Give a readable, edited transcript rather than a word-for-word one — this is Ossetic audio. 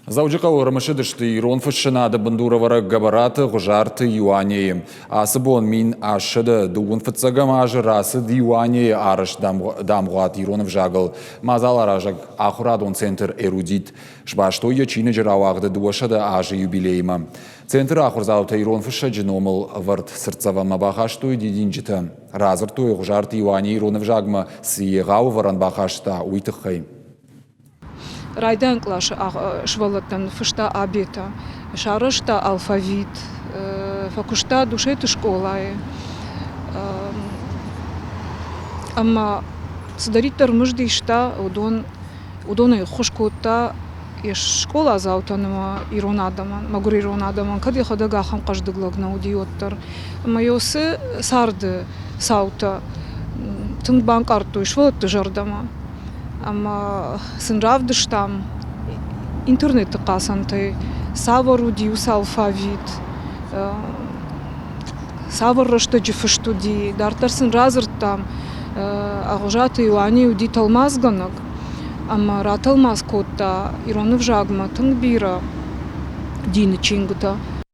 Дзӕуджыхъӕуы ӕрымысыдысты ирон фыссынады бындурӕвӕрӕг Гӕбӕраты Гъуызарты Иуанейы. Ацы бон 1825 фыццӕгӕм азы рацыд Иуанейы арӕзт дамгъуат ирон ӕвзагыл. Мадзаларазӕг ахуырадон центр «Эрудит» сбастой йӕ чиныджы рауагъды 200 азы юбилеймӕ. Центры ахуырдзаутӕ ирон фыссӕджы номыл ӕвӕрд цыртдзӕвӕнмӕ бахастой дидинджытӕ. Радзырдтой Гъуызарты Иуане ирон ӕвзагмӕ цы егъау ӕвӕрӕн бахаста, уый тыххӕй. Райдайӕн къласы сывӕллӕттӕн фыста абетӕ, сарӕзта алфавит, фӕкуыста Душеты скъолайы ӕмӕ цыдӕриддӕр мызд иста, уыдон уыдонӕй ӕххуыс кодта йе скъоладзаутӕн ӕмӕ ирон адӕмӕн, мӕгуыр ирон адӕмӕн, кӕд йӕхӕдӕг ахӕм хъӕздыг лӕг нӕ уыди, уӕддӕр. Ӕмӕ йӕ уыцы царды цаутӕ тынг банкъардтой сывӕллӕтты зӕрдӕмӕ. Ӕмӕ сын равдыстам интернеты хъацӕнтӕй, цавӕр уыди уыцы алфавит, цавӕр рӕстӕджы фыст уыди. Дарддӕр сын радзырдтам, Ӕгъуызаты Иоанне уыди тӕлмацгӕнӕг ӕмӕ ратӕлмац кодта ирон ӕвзагмӕ тынг бирӕ дины чингуытӕ.